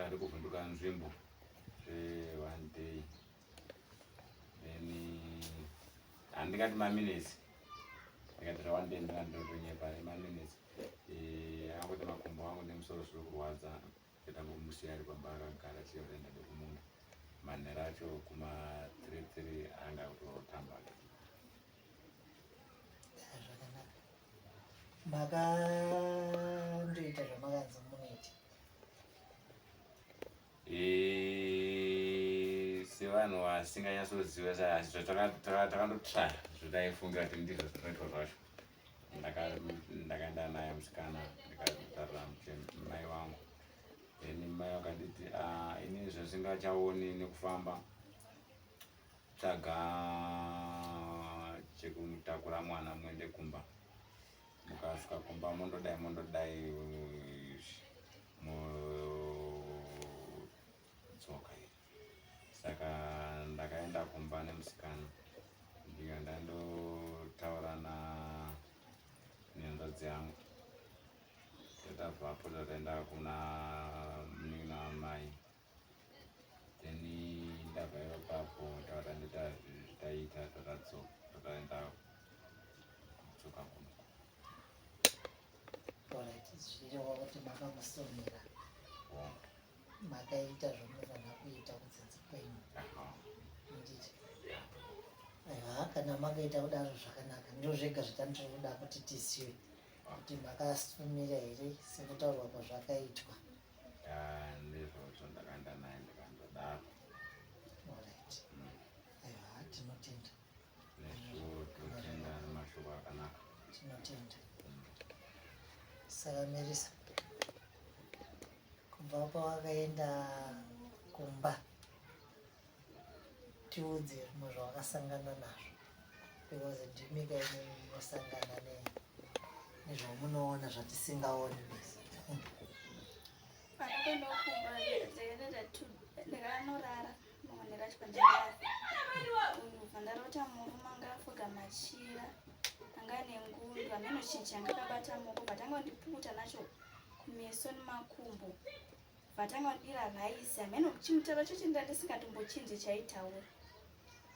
Ari kuvhunduka nzvimbo zve one day then handingati maminutes ndikati zva one day ndingandotonyepa nemaminutes eh, angoti makumbo angu nemusoro zviri kurwadza ndangomusiya ari pamba akagara tiyoenda nekumunda manhero acho kuma 3 3 anga kutotamba zvakanaka makandoita zvamakanzi munoita Eh, sevanhu vasinganyatsoziva takandotraya zvataifungira kuti ndizvo zvinoitwa zvacho ndakaenda naye musikana ndikataurira mai vangu then mai vakanditi ah, ini zvasingachaoni nekufamba tsvaga chekumutakura mwana muende kumba mukasvika kumba mondodai mondodai motsoka saka ndakaenda kumba nemusikana ndika ndandotaura na nehanzvadzi yangu tatabvapo tataenda kuna munin'ina wamai then ndabva ipapo takatandoita zvitaita tatadzoka tataenda kudzoka kuno Alright, zvichireva kuti makamusomera makaita zvamunofanira kuita kudzidzi kwenyu nditi aiwa kana makaita kudaro zvakanaka ndozvega zvatandiri kuda kuti tizive kuti makasumira here sekutaurwa kwazvakaitwa ndizvozvo ndakaenda naye ndikandodaro alright aiwa tinotenda Nesuwo tinotenda nemashoko akanaka. Tinotenda. Saka Melissa, kubva pawakaenda kumba tiudze zvimwe zvawakasangana nazvo because ndimi ka imi munosangana nezvamunoona zvatisingaoni bese. Pandakaenda kumba ndakaenda ndakanorara Maonero acho pandarara ndobva ndarota murume anga afuga machira anga ane ngundu hameno chinhu changa akabata muoko bvatanga kundipukuta nacho kumeso nemakumbo bvatanga kundidira raisi hameno chimutaro chacho ndandisingatombochinzwi chaitaura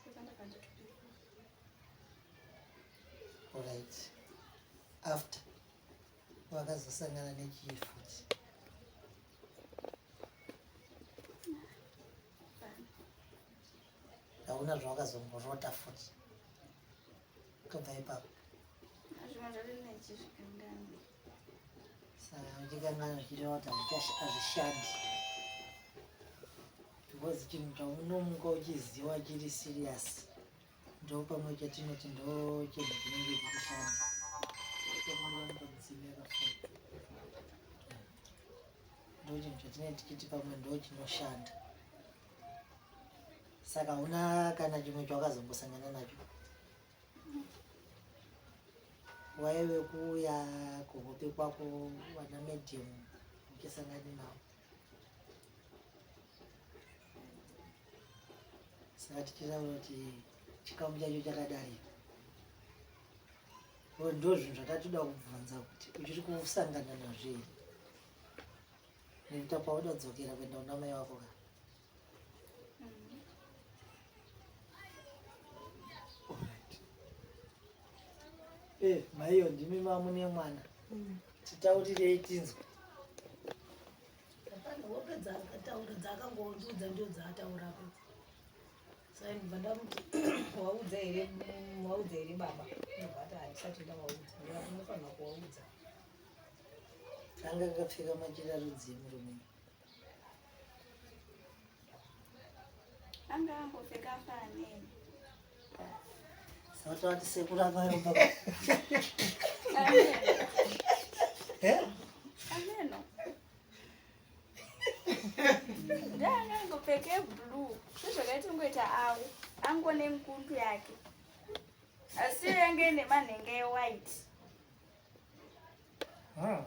ndobva ndatopepuka. Alright. After wakazosangana nechii futi? Hauna zvawakazomborota futi tobva ipapo saka uchikanganwa zvichireva kuti hazvishandi because chinhu chaunomuka uchiziva chiri serious ndo pamwe chatinoti ndo chinhu chinenge chichishanda ndo chinhu chatinenge tichiti pamwe ndo chinoshanda saka hauna kana chimwe chawakazombosangana nacho waive kuuya kuhope kwako wana medium uchisangani navo saka tichitaura kuti chikamu chacho chakadarika ndo zvinhu zvatatoda kubvunza kuti uchiri kusangana nazvo here nekuti apa uda dzokera kuenda kuna mai wako ka Eh, maiyo ndimi mamune mwana titaurirei tinzwe Hapana hope dzaakataura dzaakangondiudza ndio dzaataura pedza. Saka ndibva ndamuti waudza here waudza here baba ndobva ati handisati ndavaudza ndikati unofanira kuvaudza. Anga akapfeka machira rudzii murume? Anga angopfeka faneni. Saka vati sekuru akayomba. Eh? Ameno. Ndanga angopfeke blue. Sezvakaita kungoita awo. Angone ngundu yake. Asi yange ine manhenge ewhite. Hmm.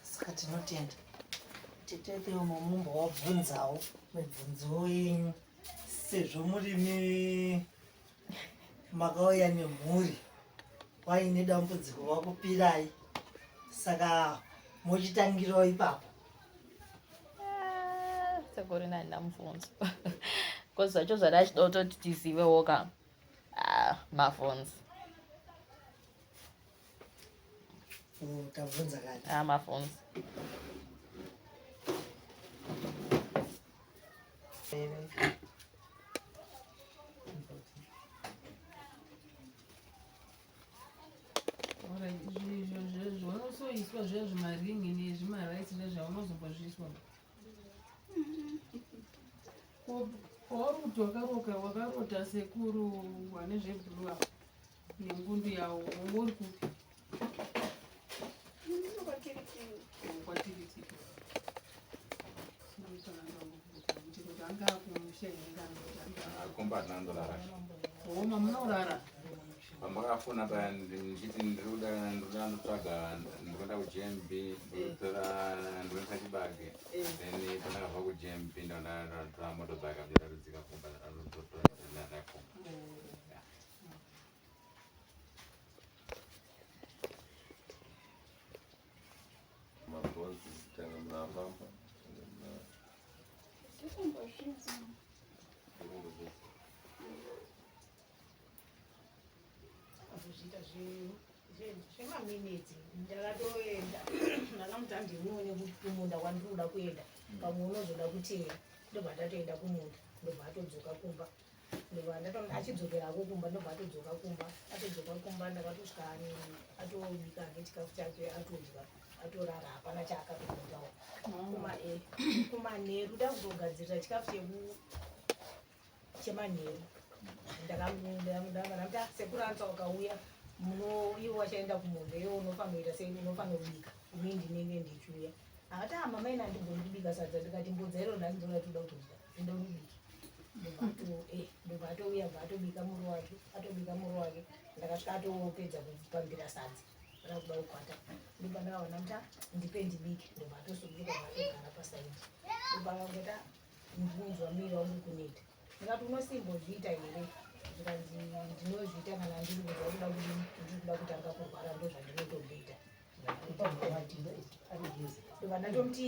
Saka tinotenda tete mumbo wabvunzawo mibvunzo yenyu sezvo murimi makauya nemhuri waine dambudziko vakupirai saka mochitangirawo ipapo. Sekuru ini handina mubvunzo bcause zvacho zvadachida kutoti tizivewo ka ah, mavhunzo. Oh, tabvunza kani? Ah, mavhunzo. Zvaunosoiswa zviya zvimaringi nezvimarice zviya zvaunozombozviiswa pauri kuti wakaroka wakarota sekuru vane zvebhuru ava nengundu yawo wonge uri kupi? Kwatirikiri. Homa munorara pamakafona paya ndichiti ndiri kuda ndiri ndotsvaga ndikuenda kuGMB ndikutora ndikuendesa chibage eh. then pandakabva kuGMB ndotora motobike ndirarudzika kumba ndotora ndakumba. Mabhonzo tanga munafamba. Kuzviita zvemaminitsi ndakatoenda ndakamuti handimuone kumunda kwandiri kuda kuenda pamwe unozoda kuteera ndobva ndatoenda kumunda ndobva atodzoka kumba ndobva ndatoona achidzokerako kumba ndobva atodzoka kumba atodzoka kumba ndakatosvika atobika hake chikafu chake atodya atorara hapana chaakatoitawo kumanheru ndakutogadzirira chikafu cheku chemanheru ndakamuti sekuru ansa wakauya muno iwo wachaenda kumunda iwo unofanoita sei unofanobika ini ndinenge ndichiuya akati ah mama ina handigoni kubika sadza ndikati mbodza iro nhasi ndinoda toda kutodya enda unobike ndobva atouya bva atobika muriwo wake atobika muriwo wake ndakasvika atopedza kupambira sadza rakuda kukwata ndobva ndakaona kuti ah, ndipe ndibike ndobva atosunduka bva atogara pasaidi ndobva akangoti ah, ndinonzwa miri wangu kuneta ndikati unosimbozviita here zvikanzi ndinozviita kana ndiri kunzwa kuda kudini ndiri kuda kutanga kurwara ndozvandinotomboita ndobva ndatomuti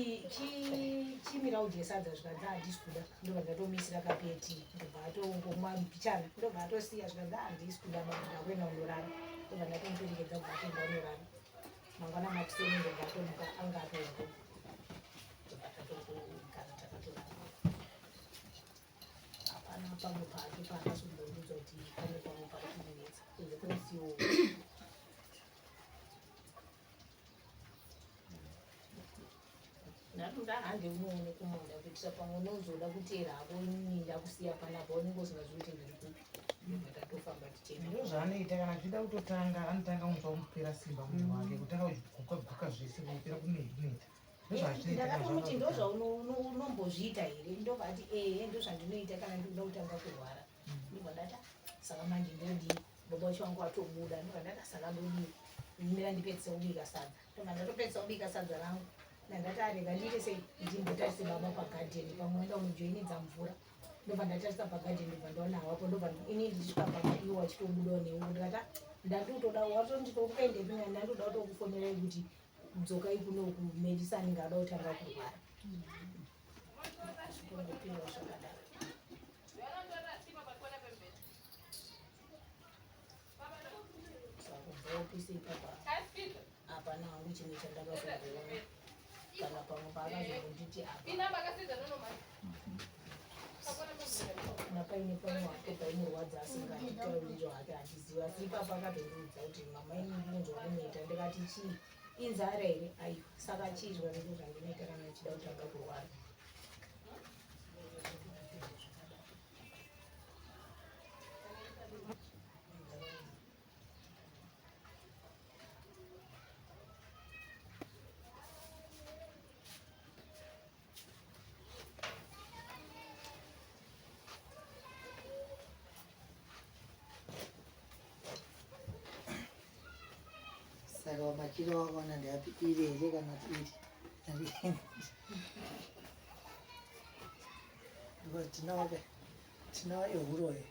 chimira udye sadza zvikanzi handisi kuda ndobva ndatomuisira kapeti ndobva atongomwa mbichana ndobva atosiya zvikanzi handisi kuda baba ndakuenda kunorara ndobva ndatomuperekedza kubva atoenda kunorara mangwana makuseni ndobva atomuka anga atombo ndobva tatongogara takatorara hapana pamwe pake paakazombondiudza kuti pane pamwe pari kumunetsa kunze kwemusiwo ndatoda hande unoone kumunda kuitira pamwe unozoda kuteera hako inini ndakusiya panapa unenge usingazivi kuti ndiri kupi ndobva tatofamba tichienda ndozvaanoita kana achida kutotanga anotanga kunzwa kumupera simba munhu wake kutanga kuguka guka zvese kupera kuneta ndakatomuti ndozvaunombozviita here ndobva ati ehe ndozvandinoita kana ndikuda kutanga kurwara ndobva ndati saka manje ndodii baba wacho wangu watobuda ndobva ndati saka ndodii mira ndipedzise kubika sadza ndobva ndatopedzisa kubika sadza rangu ndandati arega ndiite sei ndimbotarise baba pagadheni pamwe enda unojoinidza mvura ndobva ndatarisa pagadheni ndobva ndaona hawapo ndobva ini ndichisvika pamba iwo wachitobudawo neuko ndikati ah, ndandikutoda watonditokuendepi ndandoda kutokufonerai kuti dzokai kunoku melisa anenge ada kutanga kurwara zvitongopindawo zvakadaro Sakubva ipapa hapana hangu chimwe chandakazomboona kana pamwe paakazongonditi apa kana paine pamwe hake paimurwadza asinganditauriro hake handizivi asi ipapa akatondiudza kuti mama ini ndinonzwa kuneta ndikati chii inzara here aiwa saka chii zvanenge zvandinoita kana ndichida kutanga kurwara Saka machira wakaona ndeapi iri here kana kuti iri? Because tinawo tinawo ehuroyi.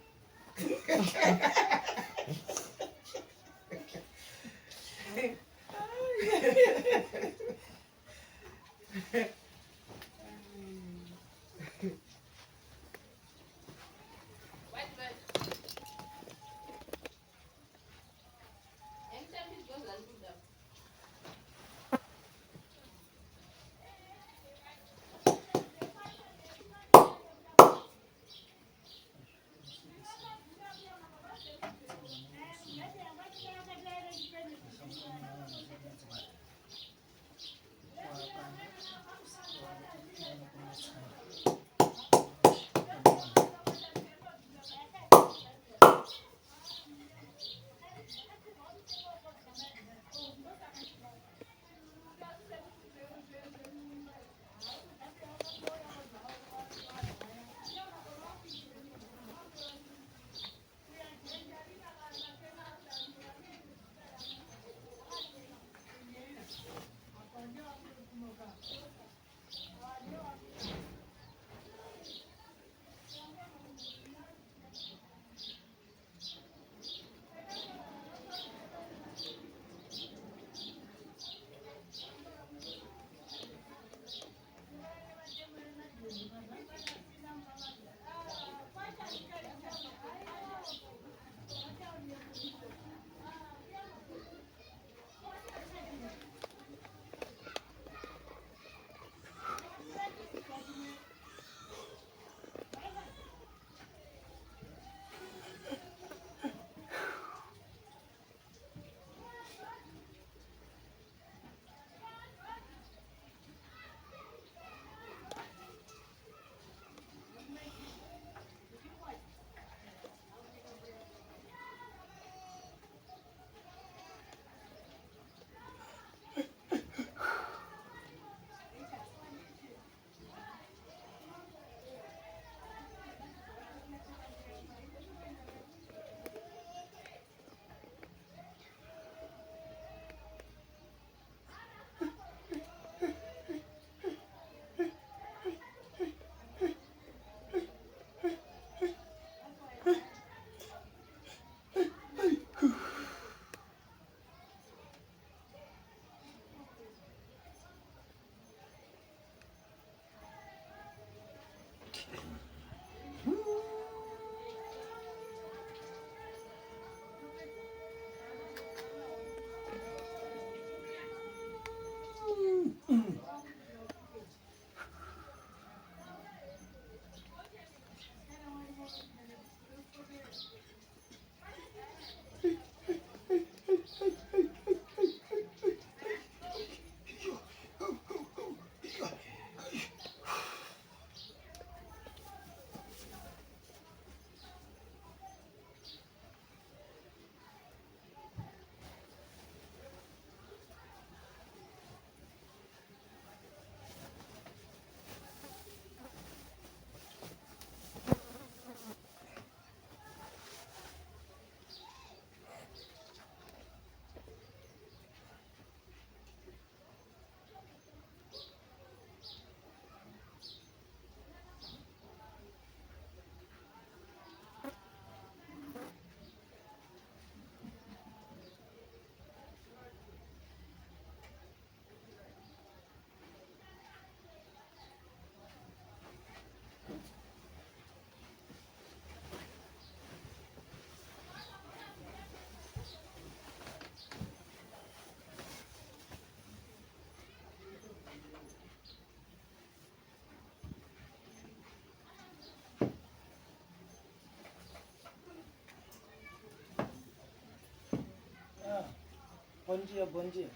Bom dia, bom dia.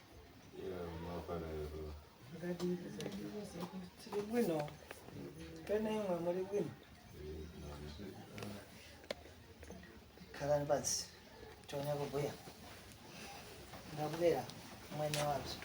Tiri bwino. Pene imwe muri bwino. Khalani pansi. Tione kubhuya. Ndabwera mwene wazvo.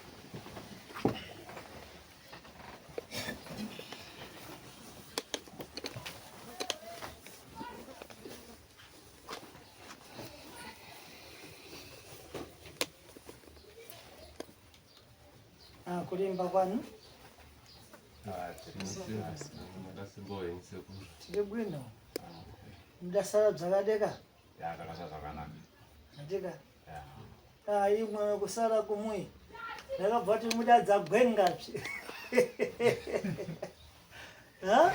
Ah, kulimba kwanu tiri bwino mudasara bzakadeka Takasara zvakanaka. Andika ah, imwe kusara kumui ndakabva kuti mudadza gwenga ha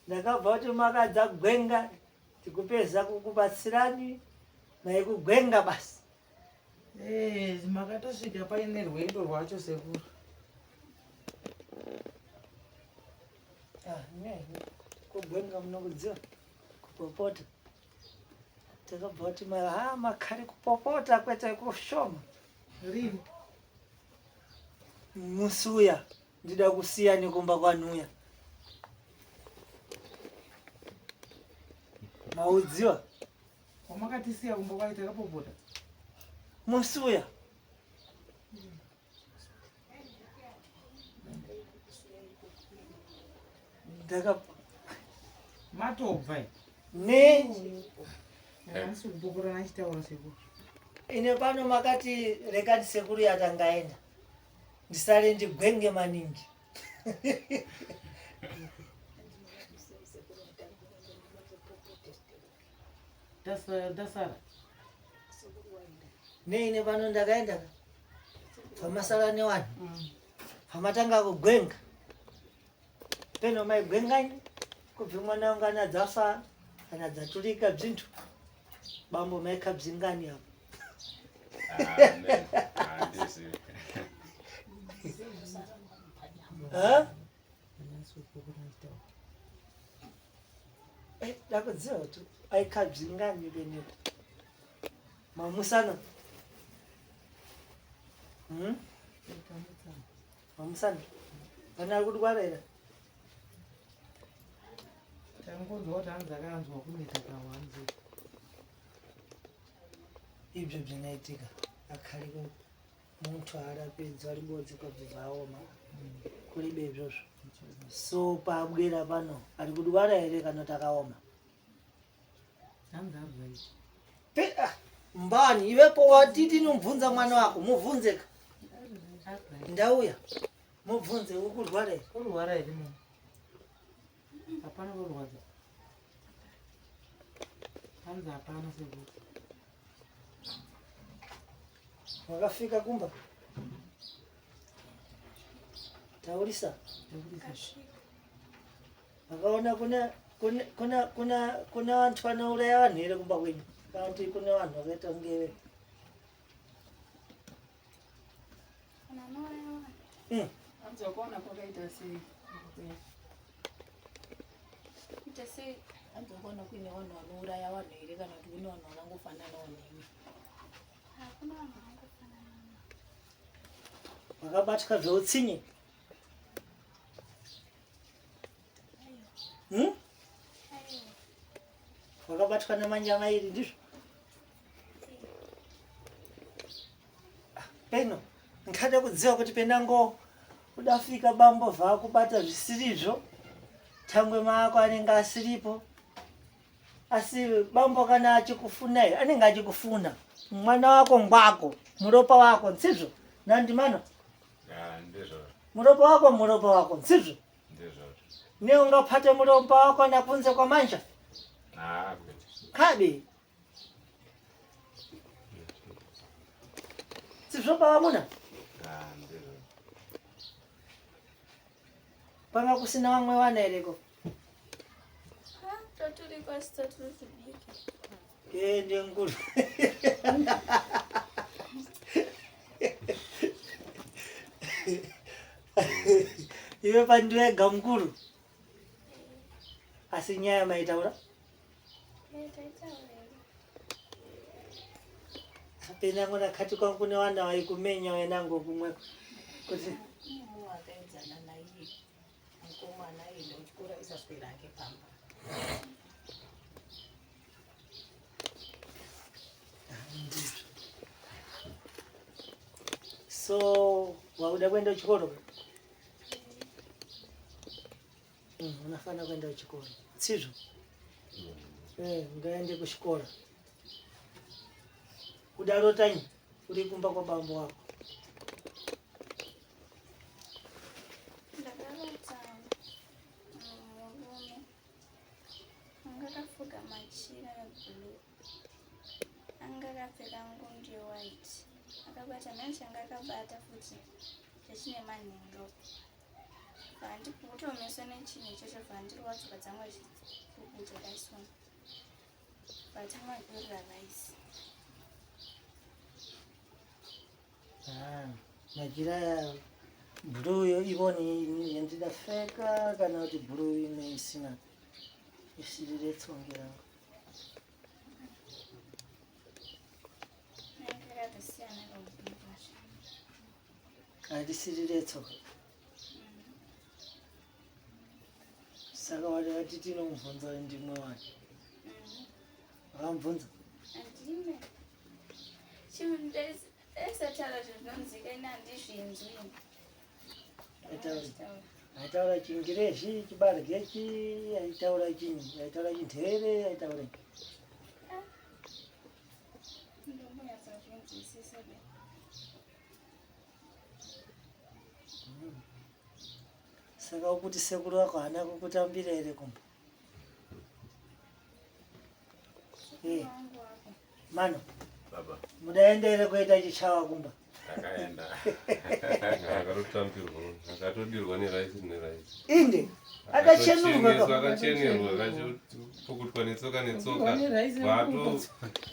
ndakabva kuti makadza gwenga tikupeza kukubatsirani maikugwenga basi Eh, makatosvika paine rwendo rwacho sekuru. Ah, ne kugwenga munokudziwa kupopota takabva kuti ha makari kupopota kwete kushoma Rini? Musi uya ndida kusiya nekumba kwanuya maudziwa Wamakatisiya kumba kwayo takapopota. Musi uya ndaka Matobva iyi. Ne Haasi kupopota achitaura sekuru. Ine pano makati rekati sekuru yatangaenda ndisare ndigwenge maningi. Tasara. Neine pano ndakaenda ka pamasara newanhu pamatanga kugwenga peno maigwengani kubve mwana wangu ana dzafa kana dzaturika bzinthu bambo maikha bzingani apo. Ha? Eh, ndakudziva kuti aikha bzingani penepo mamusana. Mamusana pana ari kudwara here? Tangonzwa kuti hanzi akanzwa kuneta kawanzi. Ibyo bzinaitika akhaliko muntu arapedzwa ribodzi kwabva zvaoma kuribe izvozvo so pabwera pano ari kudwara here kana kuti akaoma? Hanzi arwayi. Ah, mbani ivepo watiti nomubvunza mwana wako mubvunzeka ndauya mubvunze ukurwara here? Kurwara here munhu? Hapana kurwadza. Hanzi hapana sekuru. Wakafika kumba taurisa wakaona kuna kuna kuna kuna kuna vantu vanouraya vanhu here kumba kwenyu kana kuti kune vanhu vakaita kunge Hanzi wakaona kwakaita sei? Kuita sei? Hanzi wakaona kuine vanhu vanouraya vanhu here kana kuti kune vanhu vakangofananawo newe? Hakuna vanhu vakangofanana. Vakabatwa zveutsinye? Hmm? Wakabatwa namanja mairi ndizvo? Ah, peno nkada kudziva kuti penango udafika bambo vhakubata zvisirizvo tangwe maako anenge asiripo asi bambo kana achikufuna anenge achikufuna mwana wako ngwako muropa wako nsizvo nandimano muropa wako muropa wako nsizvo ne ungapate muropa wako nakunze kwamanja kabi sizvo pavamuna panga kusina vamwe vana hereko? Toturiko asi toturi tudiki. Ende nkulu iwe pandiwega mukuru asi nyaya maitaura. Penango nakati kwangu kune wana vaikumenya wenango kumwe kuti Mumwe akaenzana naiye mukomana aienda kuchikoro aisaswera hake pamba. So wakuda kuenda kuchikoro? Unofanira kuenda kuchikoro. Sizvo? Eh, ngaende kuchikoro. Udarotanyi uri kumba kwabambo wako. Ndakarota murume anga akafuga machira eblue anga akapfeka ngundu yewhite akabata mheno changa akabata futi chechine manhenga vandikutomiswa nechinhu ichocho vandirova tsoka dzangu achipukuta daisona vatanga kudurira rice. Ah, majira aya blue yo ivoni yandidafeka kana kuti blue ine isina isiri retsonge rangu. Nenge yakatosiyana kaubhuru kwacho. Harisiri retsoka. Saka wati vati tinomubvunza kuti ndimwe wani. Vakamubvunza? Handime. Chinhu aisataura zvinonzwika ini handizvinzwi. Aitaura. Aitaura chingirezhi, chibargechi, aitaura chinyi, aitaura chindhere, aitaura. Ndombonyatsozvinzwisisa be. Saka ukuti sekuru wako haana kukutambira here kumba? Eh, Mano. Baba. Mudaenda here kuita chichawa kumba? Takaenda. Akatotambirwa, akatodirwa neraisi neraisi. Inde. Akachenurwa. Akachenurwa, akachopukutwa netsoka netsoka. Neraisi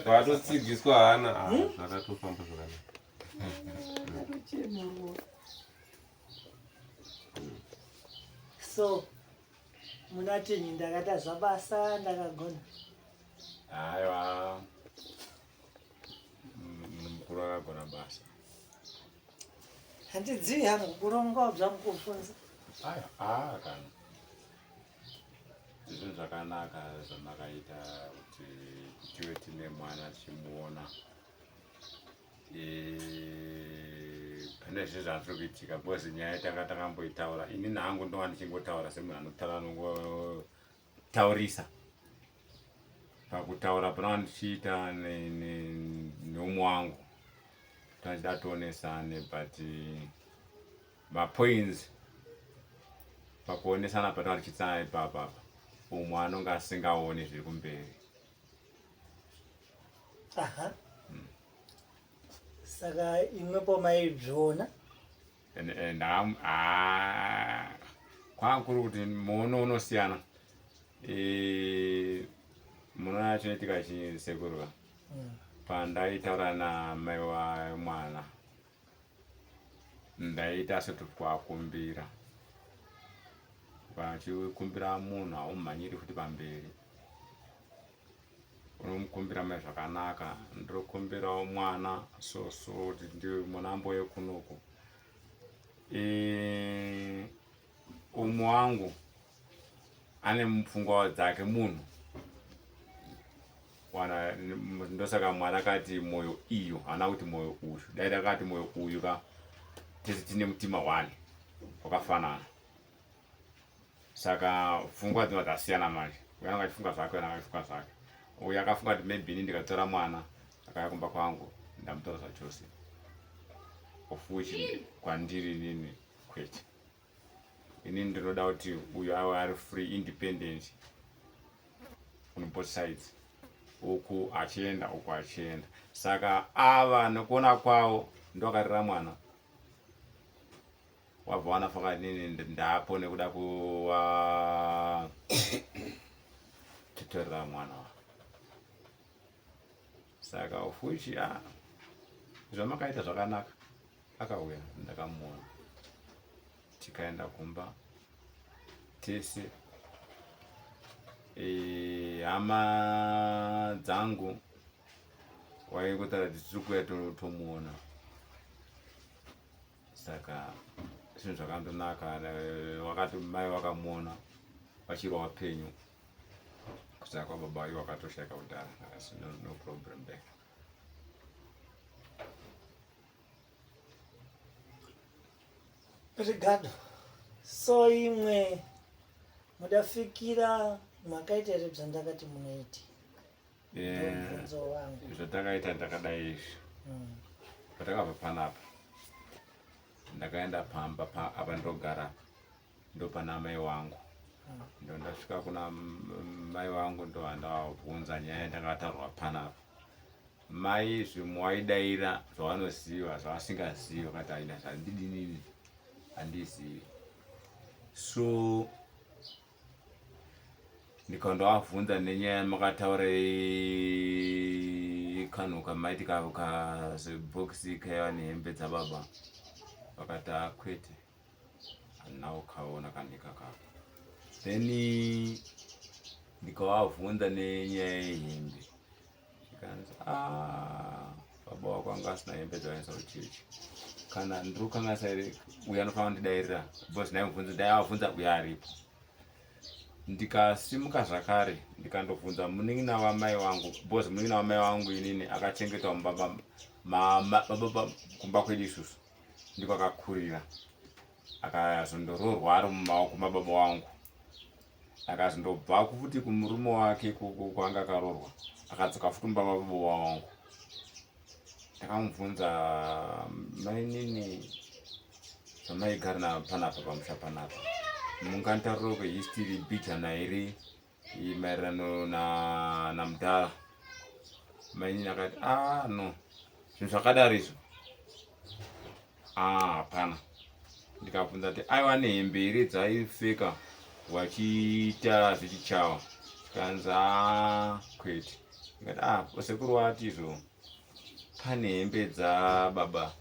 Vatotsigiswa hana. Ah, zvakatofamba zvakanaka. Akachenurwa. So munatinyi ndakatadza basa ndakagona. Aiwa. Mukuru akagona basa. Handizivi hangu kurongwa zvamukufunza. Aiwa, ah kana. Zvinhu zvakanaka zvamakaita kuti tive tine mwana tichimuona. Pane zvinhu zvandiri kuitika because nyaya tanga takamboitaura ini nangu ndonga ndichingotaura semunhu anotaura anongotaurisa pakutaura pananga ndichiita neumwe wangu tanga tichida tionesane but mapoints pakuonesana patanga tichiitsana ipapapa umwe anonge asingaoni zviri kumberi. Aha. Saka imwepo maizviona? Kwanga kuri kuti muono unosiyana. Munoona chinoitika chii sekuru ka? Pandaitaura namai wemwana ndaita sekuti kuakumbira. Ukachikumbira munhu haumhanyiri futi pamberi. Unomukumbira mai zvakanaka, ndinokumbirawo mwana so so kuti ndiwe mwana amboye kunoku. Umwe wangu ane mupfungwa dzake munhu. Wana ndosaka Mwari akati moyo iyo, haana kuti moyo uyu. Dai akati moyo uyu ka tese tine mutima one wakafanana. Saka pfungwa dzinobva dzasiyana manje. Uyu anenge achifunga zvake, uyu anenge achifunga zvake. Uyu akafunga kuti maybe ini ndikatora mwana akauya kumba kwangu ndamutora zvachose. Of which kwandiri inini kwete. Inini ndinoda kuti uyu ave ari free independent on both sides. Uku achienda, uku achienda. Saka ava nekuona kwavo ndoakarera mwana. Wabva wanafa nini ndapo nekuda kuwa titorera mwana wa. Saka of which zvamakaita zvakanaka. Akauya ndakamuona. Tikaenda kumba tese. Hama dzangu Waingotaura kuti tiri kuuya tomuona. Saka zvinhu zvakandonaka wakati mai wakamuona vachiri wapenyu kusaka kwababa iwo wakatoshaika kudhara asi no, no problem there. Rigado so imwe mudafikira makaita here zvandakati munoiti eh, zvatakaita ndakadai izvi hmm. patakabva panapa ndakaenda pamba apa ndogara ndopana amai wangu hmm. ndo ndasvika kuna mai wangu ndo andavabvunza nyaya yandakataurwa panapa Mai zvimwe waidaira zvavanoziva zvavasingazivi vakati aina zvandidinini handizivi so ndikandovabvunza nenyaya yamakataura yekanhu kamaiti kazibhokisi kaiva nehembe dzababa vakati akwete handina kukaona kanhu ikakako then ndikavabvunza nenyaya yehembe Zvikanzi ah, baba wako anga asina hembe dzavaisa kuchechi kana ndiri kukanganisa here uyo anofanira kundidairira because ndaimubvunza ndaivabvunza uyo aripo ndikasimuka zvakare ndikandobvunza munin'ina wamai wangu because munin'ina wamai wangu inini akachengetwa mubaba mama kumba kwedu isusu ndiko akakurira akazondoroorwa ari mumaoko mababa wangu akazondobva futi kumurume wake kwaanga akaroorwa akadzoka futi mumba mababa wangu ndakamubvunza mainini zvamaigara panapa pamusha panapa munganditariro kwehistory bijana here maererano namudhara mainini akati ah no zvinhu zvakadaro izvo Ah, hapana. Ndikabvunza kuti aiwa nehembe here dzaipfeka wachiita zvechichawa. Zvikanzi ah, kwete. Ndikati ah, sekuru wati izvo pane hembe dzababa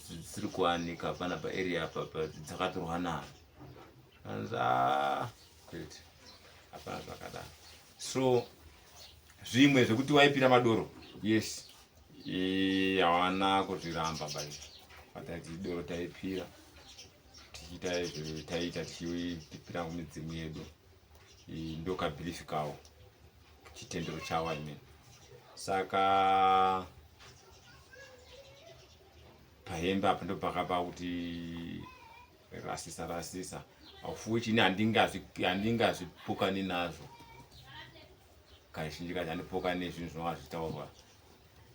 dzisiri kuwanika pana paarea apa dzakatorwa nani. Zvikanzi ah, kwete. Hapana zvakadaro. So zvimwe zvekuti waipira madoro yes hawana kuzviramba bai vataiti doro taipira tichiita izvo taiita tichipira kumidzimu yedu ndokabhilifi kawo chitendero chavo i mean saka pahembe apa ndopakapa kuti rasisa rasisa aufuwi chini handingazvipokani nazvo kazhinji kacho handipokani nezvinhu zvinonga zvichitaurwa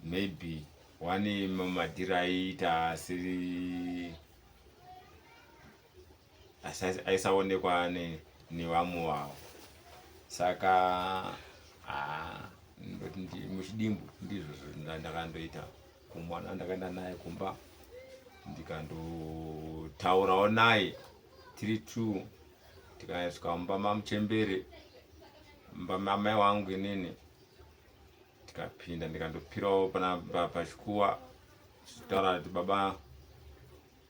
maybe one madhiri aiita asiri aisaonekwa nevamwe vavo saka ndoti muchidimbu ndizvo ndakandoita kumwana ndakaenda naye kumba ndikandotaurawo naye tiri two tikasvika mumba mamuchembere mumba mamai wangu inini tikapinda ndikandopirawo pana pachikuwa tichitaura kuti baba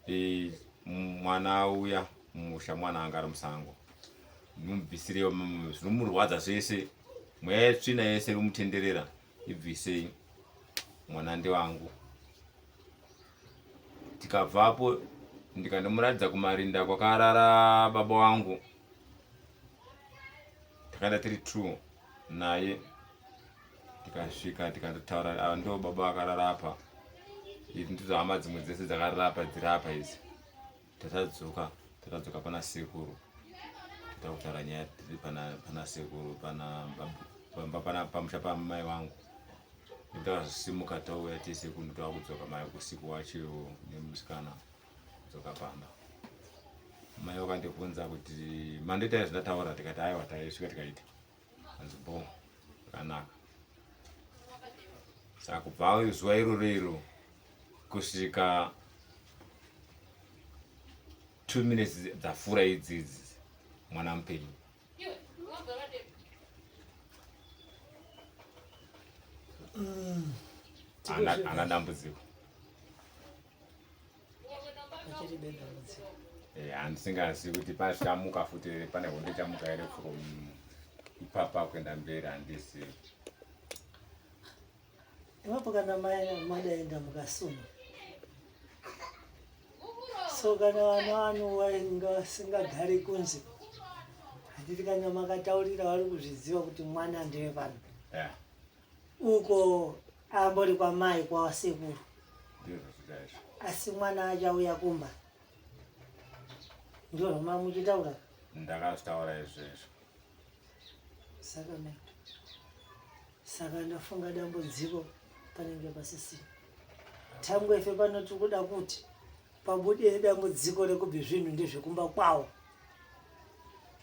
e, mwana auya mumusha mwana anga ari musango mubvisirewo zvinomurwadza zvese mweya yetsvina yese iri kumutenderera ibvisei mwana ndewangu tikabvapo ndikandomuratidza kumarinda kwakarara baba wangu takaenda tiri two naye tikasvika tikandotaura ava ndo baba vakarara apa idzi ndidzo hama dzimwe dzese dzakarara apa dziri apa idzi tatadzoka tatadzoka pana sekuru takutaura nyaya tiri pana pana sekuru pana pana pamusha pamai vangu ndakazosimuka tauya tese kuno takudzoka mai usiku wacho nemusikana kudzoka pamba mai vakandibvunza kuti mandoita zvandataura tikati aiwa taisvika tikaita hanzi bo zvakanaka saka kubva zuva iroro iro kusvika two minutes dzafura idzidzi mwana mupenyu ana dambudziko eh, handisingazivi kuti pachamuka futi pane hondo ichamuka here from ipapa kuenda mberi handizivi. Ipapo kana madaenda mukasuma so kana vana vanu vainga vasingagari kunze handiti kana makataurira vari kuzviziva kuti mwana ndewe pano Yeah. uko ambori kwamai kwasekuru Ndizvo zvichaizvo. asi mwana achauya kumba ndizvo zvamamuchitaura Ndakazvitaura izvezvo. Saka maita. Saka ndafunga dambudziko panenge pasisina. Tangwe ife pano tiri kuda kuti pabude dambudziko rekubvi zvinhu ndezvekumba kwawo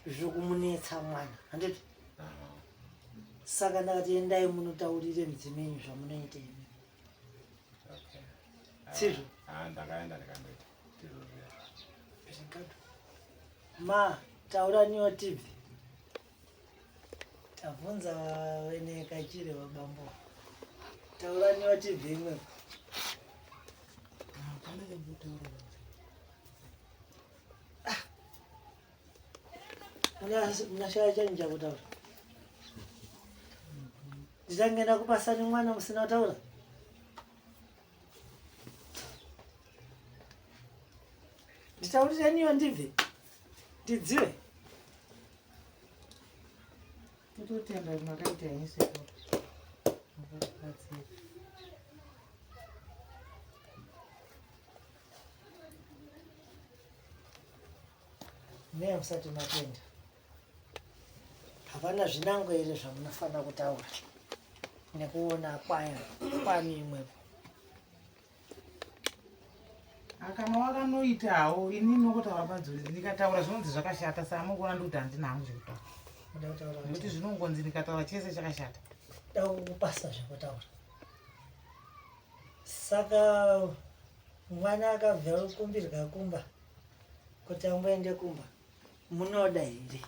zviri kumunetsa mwana handiti? Saka ndakati endai munotaurire mudzimu yenyu zvamunoita imi. Okay. Sizvo? Ah, ndakaenda ndikandoita. Ndizvo zviya. Zvikado. Ma tauraniwo tibve. Tabvunza vene kachire vabambo. Tauraniwo tibve imwe. Hapana chembotaura. Munashaya chanyu chakutaura. Ndichange ndakupasani mwana musina kutaura. Nditaurireniwo ndibve. Ndidzive. Tototenda kuti makaita henyu sekuru. Makatibatsira. Neya musati matenda. Hapana zvinangwa here zvamunofanira kutaura nekuona kwayo kwani imwepo. Kana wakanoitawo ini nokotaura padzuri ndikataura zvinonzi zvakashata saa mukuona ndikuti handina hangu zvekutaura Muda kutaura nekuti kuti zvinongonzi ndikataura chese chakashata. da kukupasa zvekutaura. Saka mwana akabva kukumbirwa kumba kuti amboende kumba munoda here?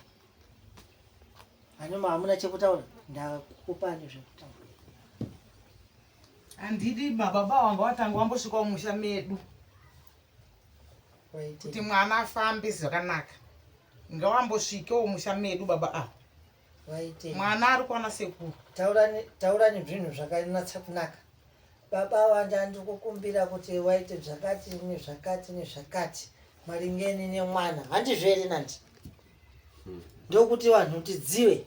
Hanuma hamuna chekutaura ndakupani zvekutaura. Handidi baba wanga watanga wambosvikawo musha medu Waite. kuti mwana afambe zvakanaka ngawambosvikewo musha medu baba ava Waite. mwana ari kuwana sekuru Taurani taurani zvinhu zvakanatsa kunaka. Baba wanda ndikukumbira kuti waite zvakati nezvakati nezvakati maringeni nemwana. Handizvo here nandi? Ndokuti vanhu tidzive.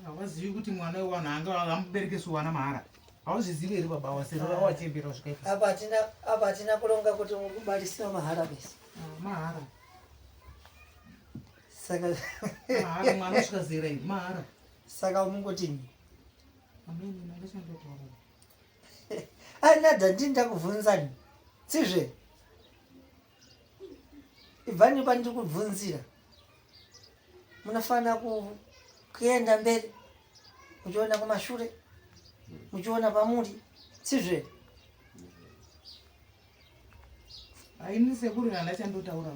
Havazivi kuti mwana wewanhu anga amuberekesi wana mahara hauzvizivi here baba waserera wachembera kusvika Apa hatina apa hatina kuronga kuti mukubarisa mahara basi. mahara Saka mahara mwana osvika zera iri mahara saka mungotini. amene ndachandotaura Ai nada ndini ndakubvunzani. Sizve. Ibvani pandiri kubvunzira. Munofanira kuenda mberi muchiona kumashure muchiona pamuri sizve. Haini sekuru handachandotaura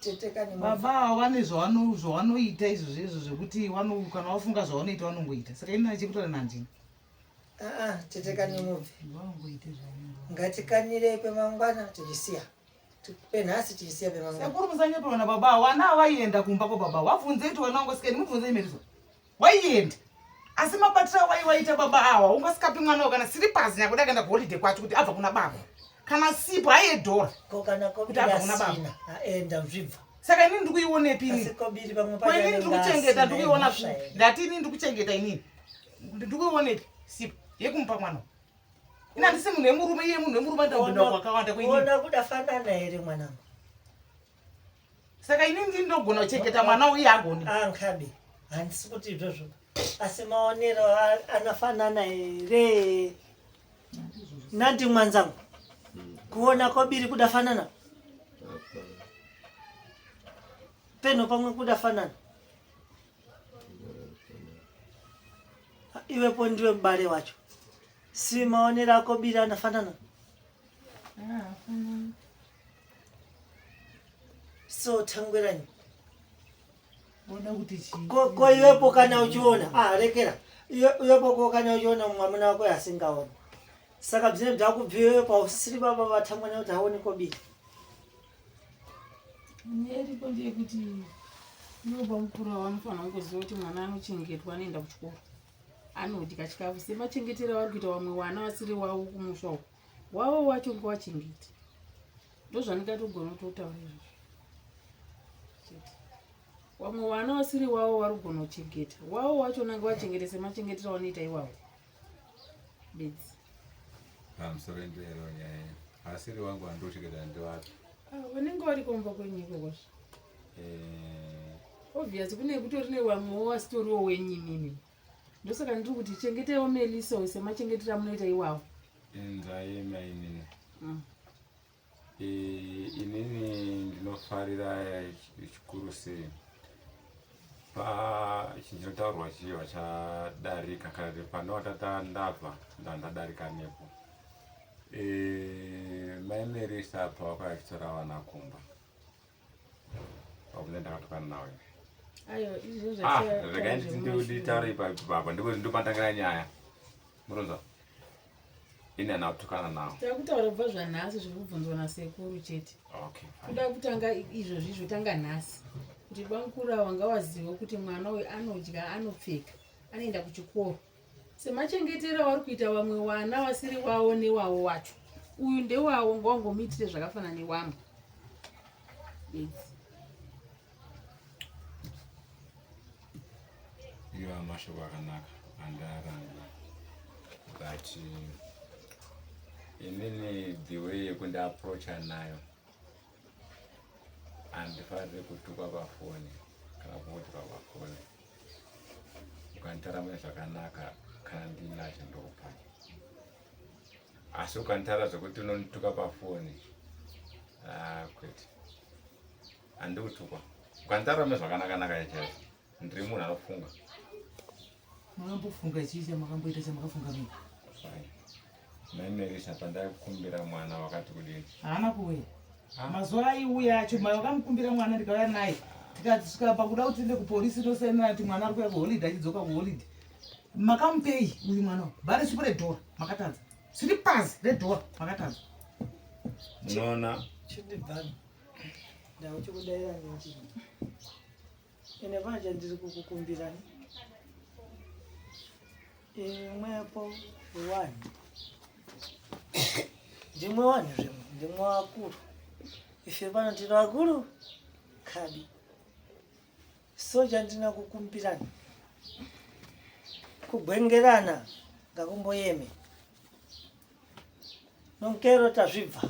Tetekani baba ava vane zvavanoita izvozvo izvo zvekuti kana wafunga zvavanoita vanongoita saka ini nachekutaura nandini aa tetekani mubve. Vanongoita zvavanongo Ngatikanirei pemangwana tichisiya. Penhasi tichisiya pemangwana. Sekuru musanyeperwa nababa ava vana ava vaienda kumba kwababa vabvunzei kuti vana vangu sikeni mubvunzei meriso waienda asi mabatiro awaiwaita baba awa ungasikapi mwana wa kana siripasi nyakuda akaenda kuholidhe kwacho kuti abva kuna baba kana sipo aiedhora Ko kana Kuti abva kuna baba. kobiri asina aenda zvibva. Saka inini ndiri kuionepi Asi inini kobiri pamwe ko inini ndiri kuchengeta asina ndiri kuiona mhosva kupi here? ndati inini ndiri kuchengeta inini ndiri kuionepi sipo yekumupa mwana ini handisi munhu wemurume iye munhu wemurume andakupinda kwakawanda kuinini Kuona kuda fanana here mwanangu? Saka inini ndini ndogona kuchengeta mwana uye agoni Ankabi handisi kuti izvozvo asi maonero anafanana here nandi mwanzangu kuona kobiri kuda fanana peno pamwe kuda fanana iwepo ndiwe mubare wacho si maonero ako biri anafanana so tangwerani oda kuti chii ko iwepo kana uchiona ah rekera iwepo ko kana uchiona mwamuna wako asingaoni saka bzine bzakubviweyo pausisiri baba vatangwana kuti aone kobiri Nyaya iripo ndeyekuti ivo bamukuru ava vanofanira kungoziva kuti mwana anochengetwa anoenda kuchikoro. Anodya chikafu semachengetero avari kuita vamwe wana vasiri wavo kumusha uko. Wavo wacho ngowachengete. Ndozvandingatogona kutotaura izvozvo. Chete. Wamwe wana wasiri wavo vari kugona kuchengeta. Wavo wacho nange wachengete semachengetero awanoita iwawo. Bedzi. Pamusoro ndero nyaya. Asiri wangu andochengeta ndewapi? Ah, vanenge vari kumba kwenyu ikoko. Eh, Obvious kune kutori nevamwewo vasitoriwo wenyu imimi. Ndosaka ndiri kuti chengetaiwo Melissa semachengetero amunoita iwawo. Inzai mainini. Inini ndinofarira chikuru sei pa chinhu chinotaurwa chiva chadarika kana kuti panowatata ndabva ndandadarika nepo. Mai Melissa pavakauya vachitora vana kumba pakune ndakatukana nawo ini. Aiwa, izvozvo Ah, zvatia- regai nditaure ipapo baba, ndipo ndopatangira nyaya. Muronzwa? Ini handina kutukana nawo. Takutaura kubva zvanhasi zviri kubvunzwa nasekuru chete. Okay, fine. Kuda kutanga izvozvi zvotanga nhasi. Kuti bamukuru ava ngavazive kuti mwana uyu anodya, anopfeka, anoenda kuchikoro. Semachengetero avari kuita vamwe wana vasiri wavo newawo wacho. Uyu ndewawo ngawangomuitire zvakafanana newamwe. Bedzi. Iwa mashoko akanaka andarambi, but inini the way yekundiapproacha nayo handifariri kutukwa pafoni kana kuudzwa pafoni. Ukanditaura mune zvakanaka kana ndinacho ndokupai, asi ukanditaura zvekuti unondituka pafoni, ah, kwete, handidi kutukwa. Ukanditaura mune zvakanaka-naka chaizvo, ndiri munhu anofunga. Makambofunga chii chamakamboita chamakafunga mina? Fine. Mai Melissa, pandaikumbira mwana wakati kudini? Haana kuuya. Mazuva aiuya acho mai vakamukumbira mwana ndikauya naye. Tikasvika pakuda kuti tiende kupolisi tosainira kuti mwana ari kuuya kuholiday achidzoka kuholiday. Makamupei uyu mwana uyu? Bhari sipo redhora makatadza. Siripazi redhora makatadza. Munoona Chindibvani. Ndauchikudaira nenjini. Ine pane chandiri kukukumbirai. Imwepo wani. Ndimwe wani zvimwe, ndimwe wakuru. Ife pano tiri vakuru kabi. So chandina kukumbirani. Kugwengerana ngakumboyeme. Nonkero tazvibva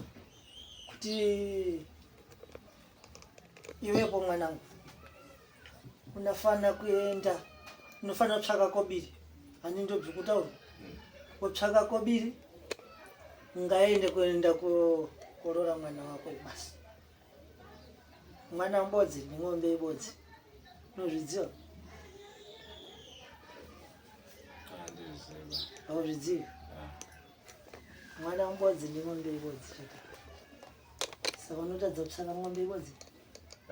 kuti iwepo mwanangu unafana kuenda, unofana kutsvaka kobiri. Hani ndobvi kutaura kutsvaka kobiri, ngaende kuenda korora mwana wako basi. Mwana mbodzi neng'ombe ibodzi, unozvidziva? Handiziva. Hauzvizivi? Mwana mbodzi neng'ombe ibodzi chete. Saka unotadza kutsvaka ng'ombe ibodzi?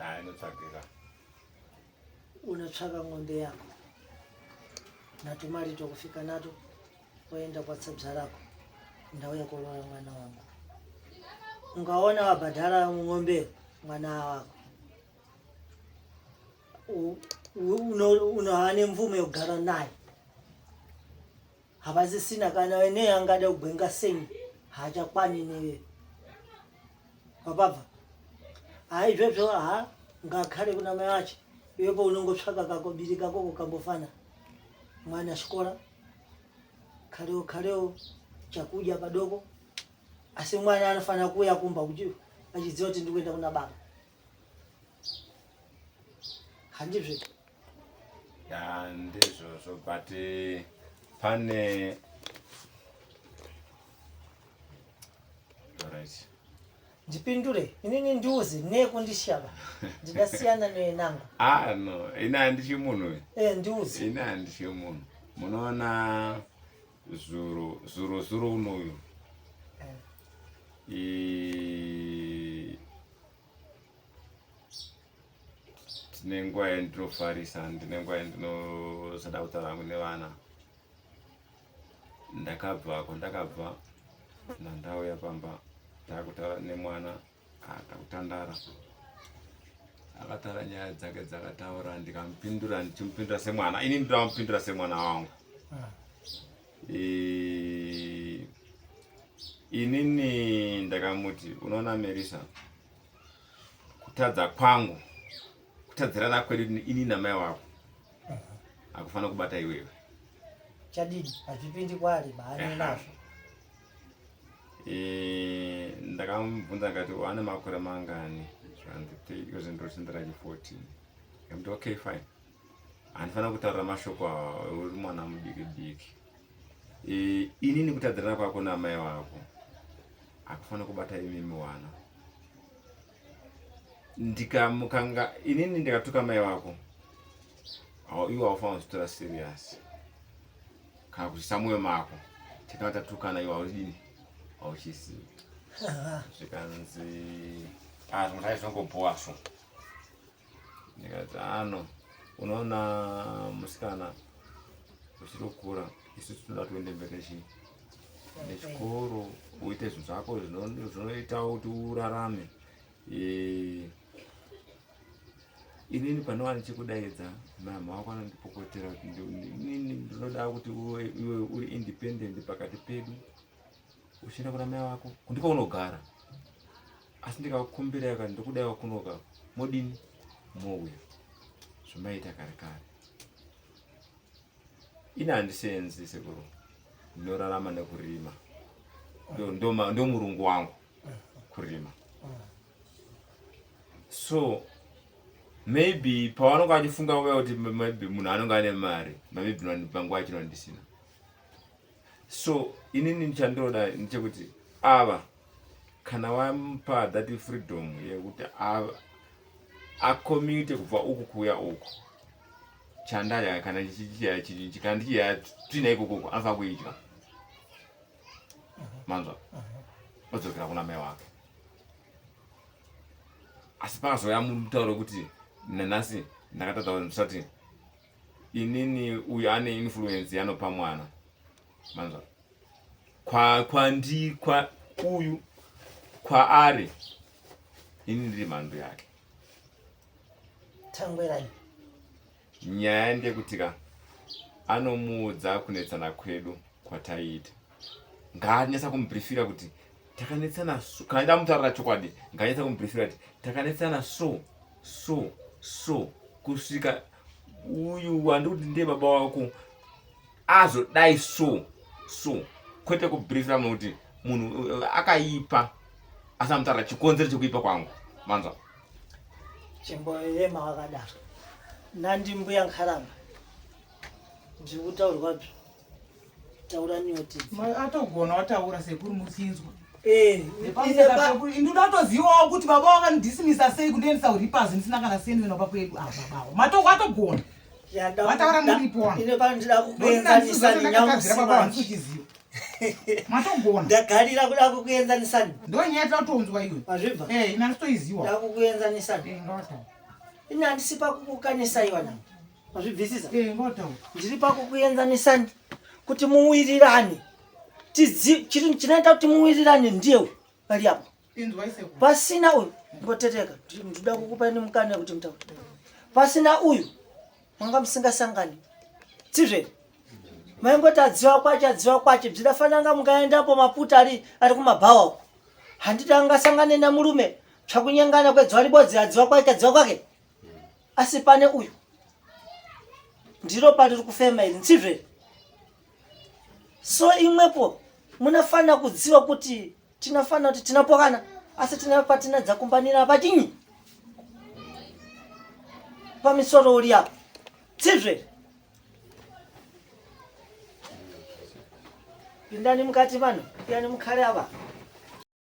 Ah, inotsvagika. Unotsvaka ng'ombe yako natumari tokufika nato, waenda kwatsabza rako, ndauya korora mwana wangu. Ungaona wabhadhara ng'ombe mwana wako, unohane mvumo yekugara naye. Havasisina kana ne angada kugwenga sei, haachakwani newe wapabva. Hai izvozvo, ha ngakhale kuna mai acho. Iwepo unongotsvaka kakobiri kakoko kambofana mwana xikora khaleo khaleo chakudya padoko, asi mwana anofanira kuuya kumba kuti achiziva kuti ndikuenda kuna baba. Handizvo? Ya, ndizvozvo, but pane alright. Ndipindure inini, ndiuze nekundishava ndidasiyana neyenangu. Ah no, ini handichi munhu. Ndiuze. Ini handichi munhu. Munoona zuro zuro zuro unoyu tine nguva yandinofarisa, ndine nguva yandinosada kutaura hangu nevana. Ndakabva kwandakabva nandauya pamba, takutaura nemwana, takutandara, akataura nyaya dzake dzakataura, ndikamupindura, ndichimupindura semwana. Ini ndinamupindura semwana wangu. Inini ndakamuti unoona Melissa, kutadza kwangu kutadzirana kwedu ini namai wako hakufanira kubata iwewe. Chadini hazvipindi kwaari maane nazvo. Eh, ndakamubvunza ndikati wane makore mangani zvanzi kozve ndosendera chi 14 ndikamuti okay fine handifanira kutaura mashoko awa uri mwana mudiki diki e, inini kutadzirana kwako namai wako hakufanira kubata imimi wana ndikamukanga inini ndikatuka mai wako iwe haufanira kuzitora serious kana kuchisa mwoyo mako tinova tatukana iwe haudini hauchisivi zvikanzi ah, zvimwe zvacho zvinongobhowa so ndikati ano unoona musikana uchiri kukura isu tinoda kuti uende mberi nechii nechikoro uite zvinhu zvako zvinoita kuti urarame e, inini panova ndichikudaidza mhamha wako anondipopotera kuti inini ndinoda kuti iwe uri independent pakati pedu uchienda kuna mai vako ndiko unogara asi ndikakukumbirai kana ndokudaiwa kunoka modini mouya zvamaita kare kare ini handisenzi sekuru ndinorarama nekurima ndo murungu wangu kurima so maybe pavanonge vachifunga nguva yekuti maybe munhu anonge ane mari maybe panguva yachino ndisina so inini chandinoda ndechekuti ava kana wamupa that freedom yekuti acommute kubva uku kuuya uku chandadya kana ndichiya tsvina ikokoko anofanira kuidya manzwa odzokera kuna mai wake asi pakazouya mutauro wekuti nanhasi ndakatadza ndisati inini uyu ane influence yanopa mwana manzwa kwa kwandi kwa uyu kwaari ini ndiri mhandu yake tangwerai nyaya ndeyekuti ka anomuudza kunetsana kwedu kwataiita ngaanyatsa kumubrifira kuti takanetsana so kana ndamutaurira chokwadi ngaanyatsa kumubrifira kuti takanetsana so so so kusvika uyu wandikuti ndiye baba wako azodai so so kwete kubrifira munhu kuti munhu akaipa asi amutaura chikonzero chekuipa kwangu manzwa chimboyema wakadaro nandi mbuya nkharamba ndiri kutaurwa bvi taura nioti atogona wataura sekuru muchinzwa eh, ndoda kutozivawo kuti baba wakandidhisimisa sei kundiendesa uripazi ndisina kana seni wena baba kwedu apa ah, baba matoko atogona wataura muripo wangu kukuenzanisa nenyausichiziva matogona ndagarira kuda kukuenzanisani ndo nyaya tinotonzwa iwe mazvibva eh ina nditoiziwa kuda kukuenzanisani eh ngawataura ini handisi pakukukanisa iwana mazvibvisisa eh ngawataura ndiri pakukuenzanisani kuti muwirirane tidzi chiri chinoita kuti muwirirane ndiye pari apo pasina uyu mboteteka ndinoda kukupa ini mukana wekuti mutaure pasina uyu manga musingasangani tizve maingoti adziva kwache adziva kwache bzidafananga mungaendapo maputa ari ari kumabhawa uko handiti angasangane namurume tsvakunyengana kwedzwa ribodzi adziva kwake adziva kwake asi pane uyu ndiro pariri kufema iri ntsizve so imwepo munofanira kuziva kuti tinofanira kuti tinopokana asi tina patinadza kumbanira pachinyi pamisoro uri apa tsizve pindani mukati vanhu piyani mukhale apa.